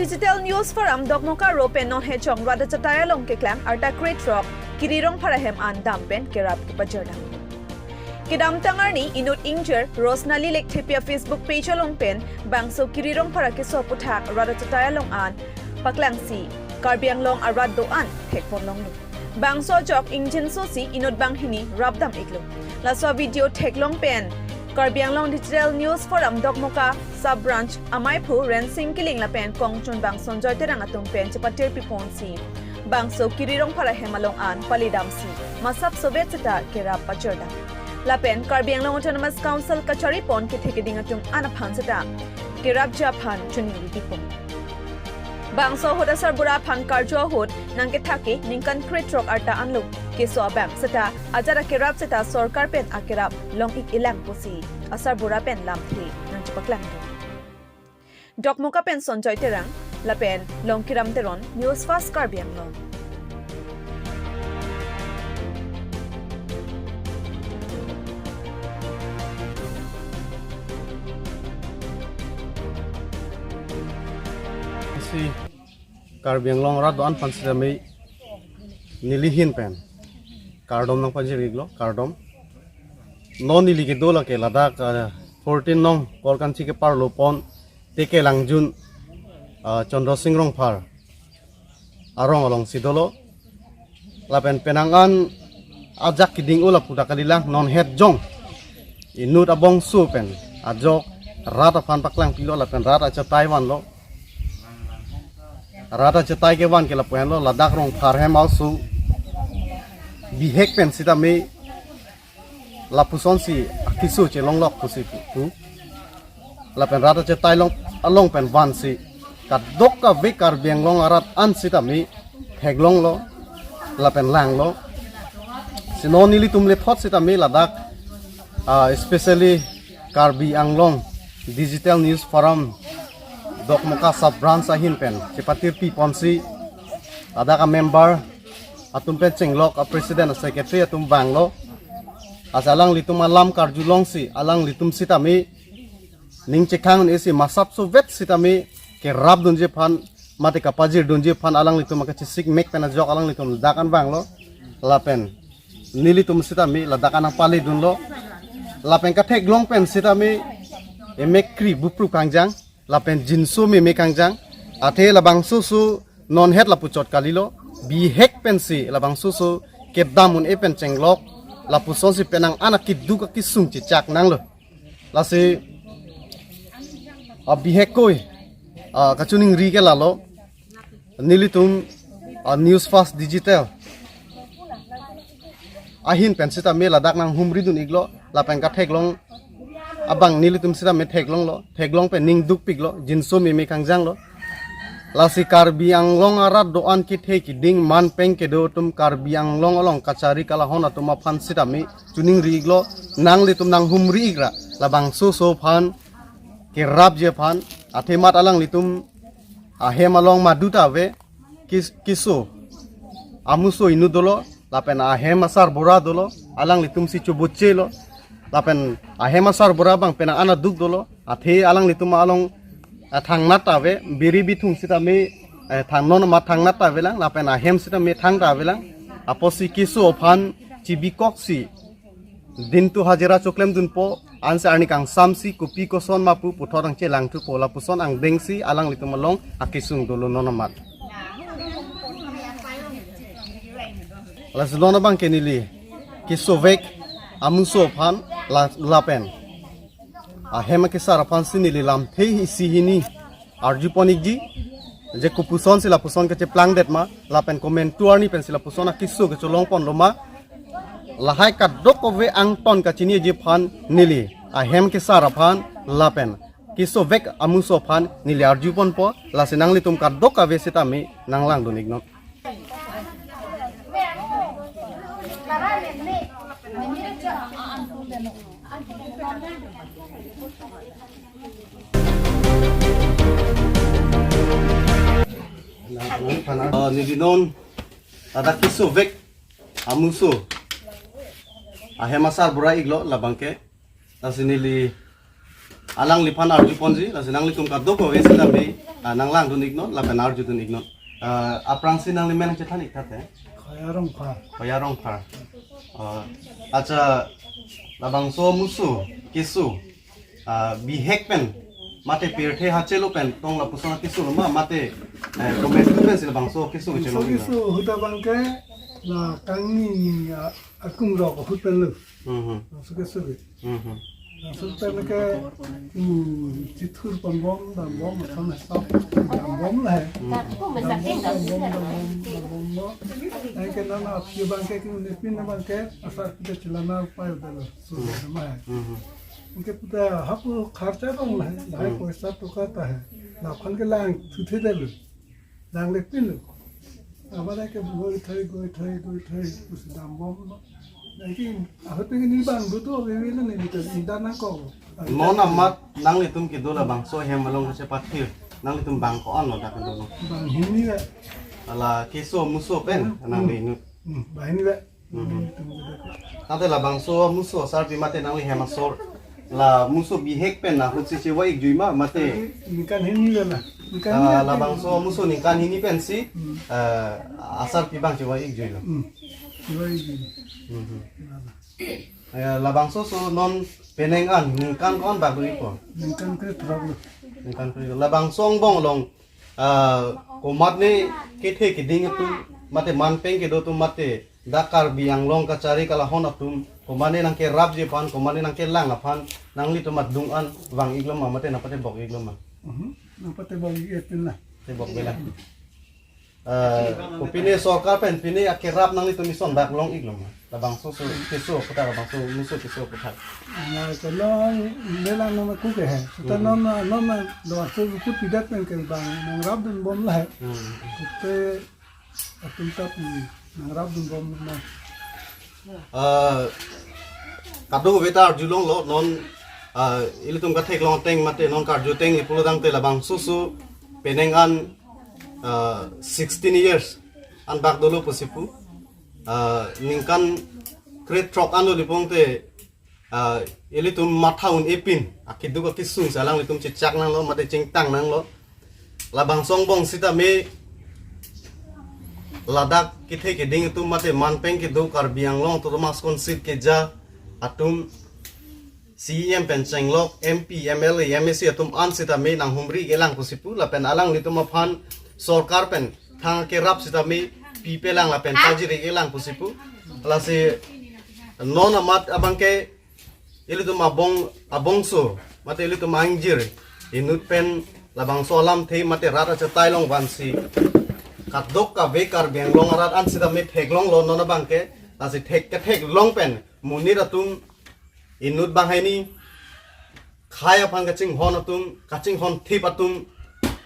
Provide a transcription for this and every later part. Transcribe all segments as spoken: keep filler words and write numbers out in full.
Digital News Forum Dokmoka Road pen non hechong rat achatai along keklang arta krethrok Kiri Rongphar ahem an dam pen kerap kepajirdam. Kedamtang arni inut ingjir Rosnali Lekthepi a-Facebook page along pen bangso Kiri Rongphar akeso aputhak rat achatai along an paklangsi Karbi Anglong arat do-an thekponlonglo. Bangso ajok ingjinsosi inut banghini rapdam iklo. Laso video theklong pen Karbi Anglong Digital News Forum Dokmoka Sub Branch amaiphu Rensing Killing lapen kongchunbang Sonjoy Terang atum pen chepatirpiponsi bangso Kiri Rongphar ahem along an palidamsi masapsovet seta kerap pajirdam. Lapen Karbi Anglong Autonomous Council kacharipon kethe keding atum an aphan seta kerapji aphan choningri pipon. Bangso ahut asarbura aphan karju ahut nangkethak ke ningkan krethrok arta anlo keso abang seta ajat akerap seta sorkar pen akerap long-ik-elang pusi asarbura pen lamthe nangchepaklangdun. Dokmoka pen Sonjoy Terang lapen Longkiram Teron, News Fast Karbi Anglong. Si Karbi Anglong arat do-an aphan sitame neli ahin pen kardom nangpajir-iklo, kardom. Non neli kedo lake ladak, ah, fourteen nong Korkanthi keparlopon Teke Langjun, ah, Chandra Sing Rongphar arong alongsi dolo. Lapen penang an ajak keding-o lapu ta kalilang, non het jong inut abongso pen ajok rat aphan paklangpilo lapen rat achatai vanlo. Rat achatai kevan ke lapu henlo, ladak Rongphar ahem aso bihek pen sitame lapusonsi akeso chelonglok pusi pu. Lapen rat achatai along, along pen vansi kadokave Karbi Anglong arat an sitame theklonglo lapen langlo. Si non nelitum lethot sitame ladak, ah, especially Karbi Anglong Digital News Forum Dokmoka Sub Branch ahin pen chepatirpiponsi ladak a-member atum pen chenglok a-president a-secretary atum vanglo. Lasi alanglitum alam karjulongsi alanglitum sitame ning chekhang un-esi masapsovet sitame kerapdunji aphan mate kapajirdunji aphan alanglitum akachesik mek pen ajok alanglitum ladak an vanglo. Lapen nelitum sitame ladak an nangpalidunlo. Lapen katheklong pen sitame emek kri bupru kangjang lapen jinso meme kangjang. Athe labangso so non het lapuchot kalilo, bihek pensi labangso so kedam un-e pen chenglok, lapusonsi penang an akeduk akesung chechak nanglo. Lasi, ah, bihek koi, ah, kachoningri ke lalo, nelitum, ah, News Fast Digital ahin pen sitame ladak nanghumridun-iklo, lapen katheklong abang nelitum sitame theklonglo, theklong pen ning dukpiklo, jinso meme kangjanglo. Lasi Karbi Anglong arat do-an kethe keding man peng kedo atum Karbi Anglong along kachari kalahon atum aphan sitame choningri-iklo, nanglitum nanghumri-ik ra labangso so aphan kerapji aphan, athemat alanglitum ahem along madu ta ave, kis-, keso amuso inut dolo, lapen ahem asarbura dolo, alanglitumsi chobochelo, lapen ahem asarbura abang penang an aduk dolo, athe alanglitum along, ah, thangnat ta ave, biri bithung sitame, eh, thang non amat thangnat ta avelang, lapen ahem sitame thang ta avelang, apotsi keso aphan chibikoksi dintu hajira choklemdunpo, ansi arni kangsamsi kopi koson ma pu puthot angchelangthupo, lapuson angdengsi alanglitum along akesung dolo non amat. Lasi non abang ke neli kesovek amuso aphan la-, lapen ahem akesar aphansi neli lamthe isi hini arjupon-ikji, je kopusonsi lapuson kacheplangdet ma, lapen komantu arni pensi lapuson akeso kacholongponlo ma, lahai kadokave angton kachiniji aphan neli ahem kesar aphan lapen kesovek amuso aphan neli arjuponpo, lasi nanglitum kadokave sitame nanglangdun-iknon. Ah, neli non ladak kesovek amuso ahem asarbura-iklo labang ke. Lasi neli Alangliphan arjuponji, lasi nanglitum kadokave sitame, ah, nanglangdun iknon, lapen arjudun iknon. Ah, aphrangsi nangli men chethan ik tha te? Khoya Rongphar. Khoya Rongphar. Ah, acha, labangso amuso keso, ah, bihek pen, mate pirthe hachelo pen, tong lapuson keso lo ma, mate, eh, komantu pensi labangso keso chelo? Labangso keso ahut abangke, la kangni, ah, akungrok ahut pen lo. Mhm. Labangso keso ke. Mhm. Labangso pen ke, hmm, chithur ponbom, dambom, ason asap, dambom lahai. Hmm. Dambom, dambom, dambom, dambom lo. Anke non aphi abangke, ke nepin abangke, asarpi ta chelana upai udah lo. So, hmm, sama hai. Mhm. Anke puta hapu kharcha dong lahai, lahai, hmm, poisa toka ta hai. Laphan ke lang thuthe detlo. Langlepinlo. Abang ke goi thoi, goi thoi, goi thoi, pusi dambom lo. Lagi, ahut ke ni bang dudu, wewe lo ni, ni ta, ni dan nangkok. Non amat nanglitum kedo labangso ahem along kachepathir, nanglitum bang ko-an lo dak kedo lo? Bang hini lo. Ala keso amuso pen, hmm, nangli inut. Hmm, bang hini lo. Mhm. Tangte labangso amuso asarpi mate nangli hem asor, la muso bihek pen ahutsi chewa ikjui ma, mate? Ningkan hini lo na. Ningkan, ah, hini lo. Labangso amuso ningkan hini pensi, hmm, eh, asarpi abang chewa ikjui lo. Hmm. Chewa ikjui. Mhm. Eh, labangso aso non penang an ningkan ko-an bak dui ko? Ningkan krethrok lo. Ningkan krethrok. Labangso angbong along, ah, komatne kethe keding atum, mate manpeng kedo atum, mate dak Karbi Anglong kachari kalahon atum, komatne nangkerapji aphan, komatne nangkelang aphan, nanglitum adung an vang iklo ma, mate nangpatebok iklo ma? Mhm. Nangpatebok ik-et pin la. Tebok bela. Eh, kopine sorkar pen pine akerap nanglitum ison dak long iklo ma? Labangso aso keso aputhak, labangso amuso keso aputhak. Na, kalau lelang nama kuke hai. Kita, hmm, non, non, non, labangso ruput pidat pen ke bang nangrapdunbom lahai. Hmm. Kute atum tap, hmm, nangrapdunbom na. Ah, kadokave ta arjulonglo non, ah, ilitum katheklong ateng mate non karju ateng pulo tangte labangso aso penang an, ah, sixteen years an bak dolo pusi pu. Ah, ningkan krethrok an doli pulotangte, ah, ilitum matha un-e pin, akeduk akesung si alanglitum chechak nanglo, mate chingtang nanglo. Labangso angbong sitame ladak kethe keding atum mate manpeng kedo Karbi Anglong Autonomous Council keja atum, C E M pen chenglok, M P, M L A, M A C atum an sitame nanghumri ik-elang pusi pu, lapen alanglitum aphan sorkar pen thang kerap sitame pipelang lapen pajir ik-elang pusi pu. Lasi non amat abangke ilitum abong, abongso, mate ilitum angjir inut pen labangso alamthe mate rat achetai along vansi kadokave Karbi Anglong arat an sitame theklonglo non abangke, lasi thek, ketheklong pen monit atum, inut banghini, khei aphan kachinghon atum, kachinghon thip atum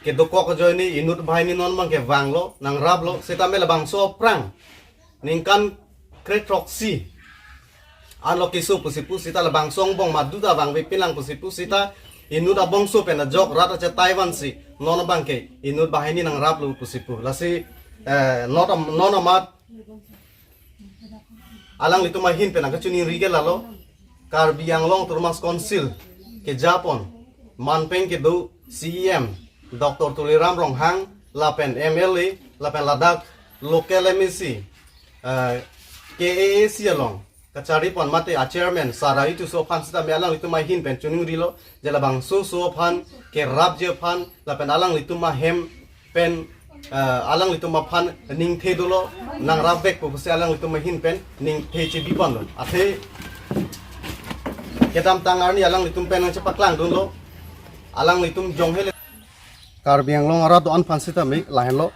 kedokok ajoine inut banghini non abangke vanglo, nangraplo, sitame labangso aphrang ningkan krethrok isi anlo keso pusi pu sita labangso angbong madu ta vangve pinlang pusi pu sita inut abongso pen ajok rat achetai vansi non abangke inut banghini nangraplo pusi pu. Lasi, eh, non am-, non amat alanglitum ahin pen nangkachiningri ke lalo, Karbi Anglong Autonomous Council kejapon manpeng kedo C E M Doctor Tuliram Ronghang lapen M L A lapen ladak local M A C, eh, K A A C along kacharipon mate a chairman Sara Ituso aphan sitame alanglitum ahin pen chiningrilo, je labangso aso aphan kerapji aphan lapen alanglitum ahem pen, eh, alanglitum aphan ningthe dolo, nangrapvek pu pusi alanglitum ahin pen ningthe chebiponlo. Athe kedamtang arni alanglitum pen nangchepaklangdunlo, alanglitum jong hele. Karbi Anglong arat do-an aphan sitame lahenlo,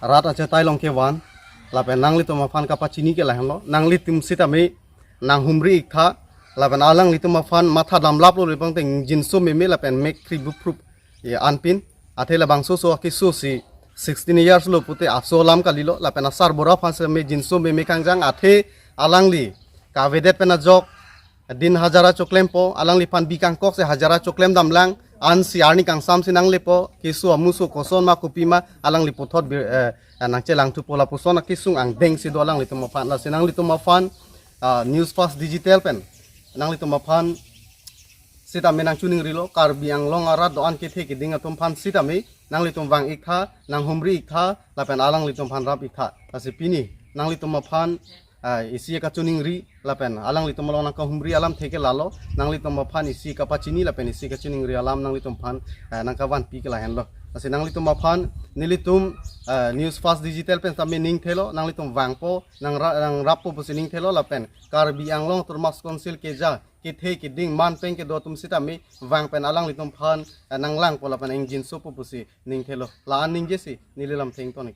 rat achetai along kevan, lapen nanglitum aphan kapachini ke lahenlo, nanglitum sitame nanghumri ik tha, lapen alanglitum aphan matha damlaplo le pulotangte jinso meme lapen mek kri buprup ye anpin, athe labangso aso akeso si sixteen years lo pute aso alam kalilo, lapen asarbura aphan sitame jinso meme kangjang, athe alangli kavedet pen ajok din hajira choklempo, alangliphan bi kangkok si hajira choklem damlang, ansi arni kangsam si nanglepo, keso amuso koson ma kopi ma, alangli puthot bir, eh, nangchelangthupo lapuson akesung angdeng si do alanglitum aphan, lasi nanglitum aphan, ah, News Fast Digital pen nanglitum aphan sitame nangchiningrilo, Karbi Anglong arat do-an kethe keding atum aphan sitame nanglitum vang-iktha, nanghumri-iktha, lapen alanglitum aphan rap-iktha. Lasi pini nanglitum aphan, ah, isi kachiningri lapen alanglitum along nangkahumri alamthe ke lalo, nanglitum aphan isi kapachini lapen isi kachiningri alam nanglitum aphan, ah, nangkavanpi ke lahenlo. Lasi nanglitum aphan nelitum, ah, News Fast Digital pen sitame ningthelo, nanglitum vangpo, nangra-, nangrappo pusi ningthelo lapen Karbi Anglong Autonomous Council keja kethe keding manpeng kedo atum sitame vang pen alanglitum aphan, eh, nanglangpo lapen ingjinsopo pusi ningthelo. La-an ningjesi neli lamthe ingtonik.